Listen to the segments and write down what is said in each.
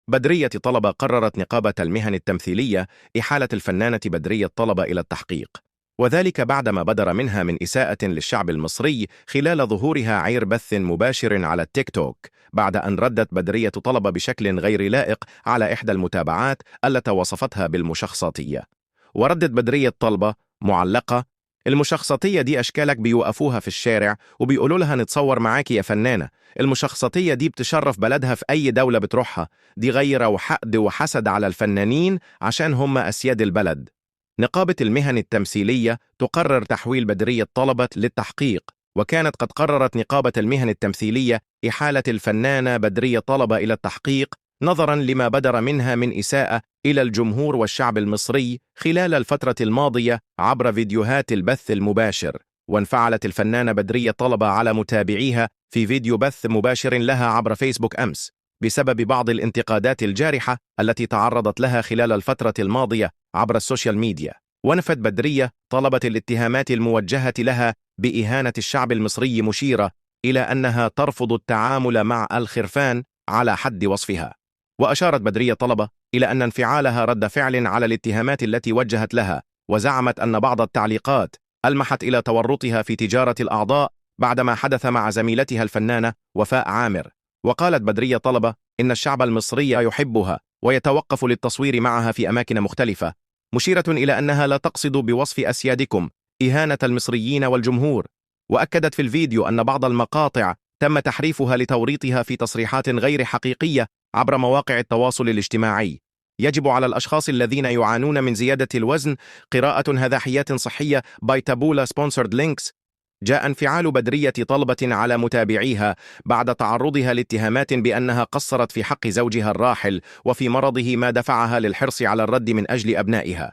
بدرية طلبة قررت نقابة المهن التمثيلية إحالة الفنانة بدرية طلبة إلى التحقيق، وذلك بعدما بدر منها من إساءة للشعب المصري خلال ظهورها عبر بث مباشر على التيك توك، بعد أن ردت بدرية طلبة بشكل غير لائق على إحدى المتابعات التي وصفتها بالمشخصاتية. وردت بدرية طلبة معلقة: المشخصاتية دي أشكالك بيوقفوها في الشارع وبيقولوا لها نتصور معاكي يا فنانة، المشخصاتية دي بتشرف بلدها في أي دولة بتروحها، دي غيرة وحقد وحسد على الفنانين عشان هم أسياد البلد. نقابة المهن التمثيلية تقرر تحويل بدرية طلبة للتحقيق، وكانت قد قررت نقابة المهن التمثيلية إحالة الفنانة بدرية طلبة إلى التحقيق نظراً لما بدر منها من إساءة إلى الجمهور والشعب المصري خلال الفترة الماضية عبر فيديوهات البث المباشر. وانفعلت الفنانة بدرية طلبة على متابعيها في فيديو بث مباشر لها عبر فيسبوك أمس بسبب بعض الانتقادات الجارحة التي تعرضت لها خلال الفترة الماضية عبر السوشيال ميديا. ونفت بدرية طلبة الاتهامات الموجهة لها بإهانة الشعب المصري، مشيرة إلى أنها ترفض التعامل مع الخرفان على حد وصفها. وأشارت بدرية طلبة إلى أن انفعالها رد فعل على الاتهامات التي وجهت لها، وزعمت أن بعض التعليقات ألمحت إلى تورطها في تجارة الأعضاء بعدما حدث مع زميلتها الفنانة وفاء عامر. وقالت بدرية طلبة إن الشعب المصري يحبها ويتوقف للتصوير معها في أماكن مختلفة، مشيرة إلى أنها لا تقصد بوصف أسيادكم إهانة المصريين والجمهور. وأكدت في الفيديو أن بعض المقاطع تم تحريفها لتوريطها في تصريحات غير حقيقية عبر مواقع التواصل الاجتماعي. يجب على الأشخاص الذين يعانون من زيادة الوزن قراءة هذاحيات صحية باي تابولا سبونسرد لينكس. جاء انفعال بدرية طلبة على متابعيها بعد تعرضها لاتهامات بأنها قصرت في حق زوجها الراحل وفي مرضه، ما دفعها للحرص على الرد من أجل أبنائها.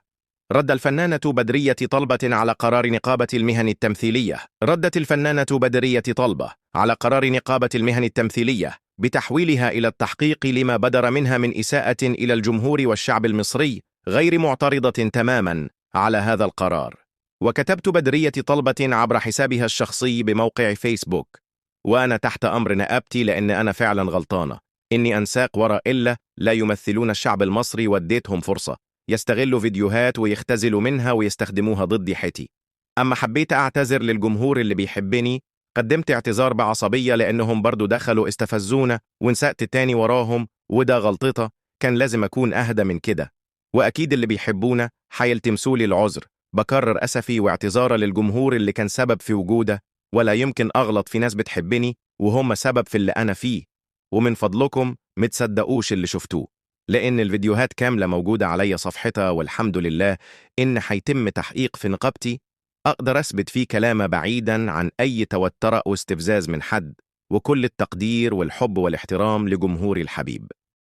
رد الفنانة بدرية طلبة على قرار نقابة المهن التمثيلية. ردت الفنانة بدرية طلبة على قرار نقابة المهن التمثيلية بتحويلها إلى التحقيق لما بدر منها من إساءة إلى الجمهور والشعب المصري، غير معترضة تماما على هذا القرار. وكتبت بدرية طلبة عبر حسابها الشخصي بموقع فيسبوك: وأنا تحت أمر نقابتي لأن أنا فعلا غلطانة، إني أنساق وراء إلا لا يمثلون الشعب المصري واديتهم فرصة يستغلوا فيديوهات ويختزلوا منها ويستخدموها ضدي حتي. أما حبيت أعتذر للجمهور اللي بيحبني، قدمت اعتذار بعصبية لأنهم برضو دخلوا استفزونا ونسقت تاني وراهم، وده غلطتها، كان لازم أكون أهدى من كده. وأكيد اللي بيحبونا حيلتمسولي العذر. بكرر أسفي واعتذارا للجمهور اللي كان سبب في وجوده، ولا يمكن أغلط في ناس بتحبني وهم سبب في اللي أنا فيه. ومن فضلكم متصدقوش اللي شفتوه، لأن الفيديوهات كاملة موجودة علي صفحتها، والحمد لله إن حيتم تحقيق في نقابتي أقدر أثبت فيه كلام بعيدا عن أي توتر أو استفزاز من حد، وكل التقدير والحب والاحترام لجمهوري الحبيب.